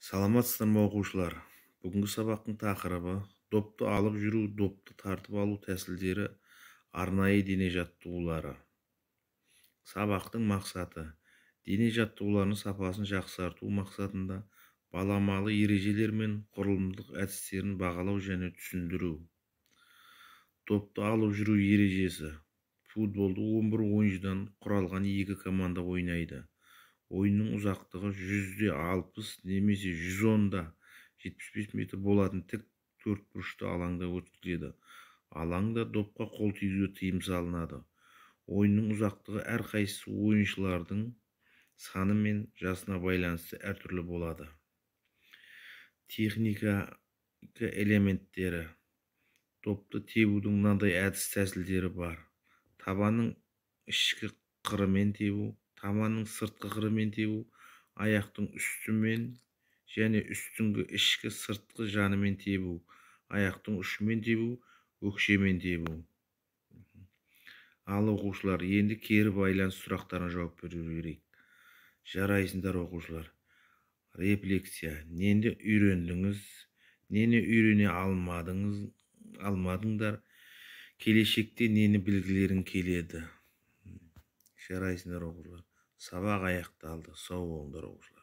Саламатсыздар ма, оқушылар? Бүгінгі сабақтың тақырыбы: допты алып жүру, допты тартып алу тәсілдері, арнайы дене жаттығулары. Сабақтың мақсаты: дене жаттығуларының сапасын жақсарту мақсатында баламалы ережелер мен құрылымдық әдістерін бағалау және түсіндіру. Допты алып жүру ережесі. Футболды 11 ойыншыдан құралған екі команда ойнайды. Ойынның ұзақтығы 100,60 немесе 110,75 метр болатын тік төртбұрышты алаңда өткізіледі. Алаңда допқа қол тигізуге тыйым салынады. Ойынның ұзақтығы әрқайсысы ойыншылардың саны мен жасына байланысты әртүрлі болады. Техника элементтері. Допты тебудің мынандай әдіс тәсілдері бар: табанның ішкі қырымен тебу, табанның сыртқы қырымен тебу, аяқтың үстімен және үстіңгі ішкі сыртқы жанымен тебу, аяқтың ұшымен тебу, өкшемен тебу. Ал, оқушылар, енді кері байланыс сұрақтарына жауап беру керек. Жарайсыңдар, оқушылар. Рефлексия: нені үйрендіңіз, нені үйрене алмадыңыз, алмадыңдар? Келешекте нені білгілерің келеді? Жарайсыңдар, оқушылар. Сабақ аяқталды. Сау болыңдар, оқушылар.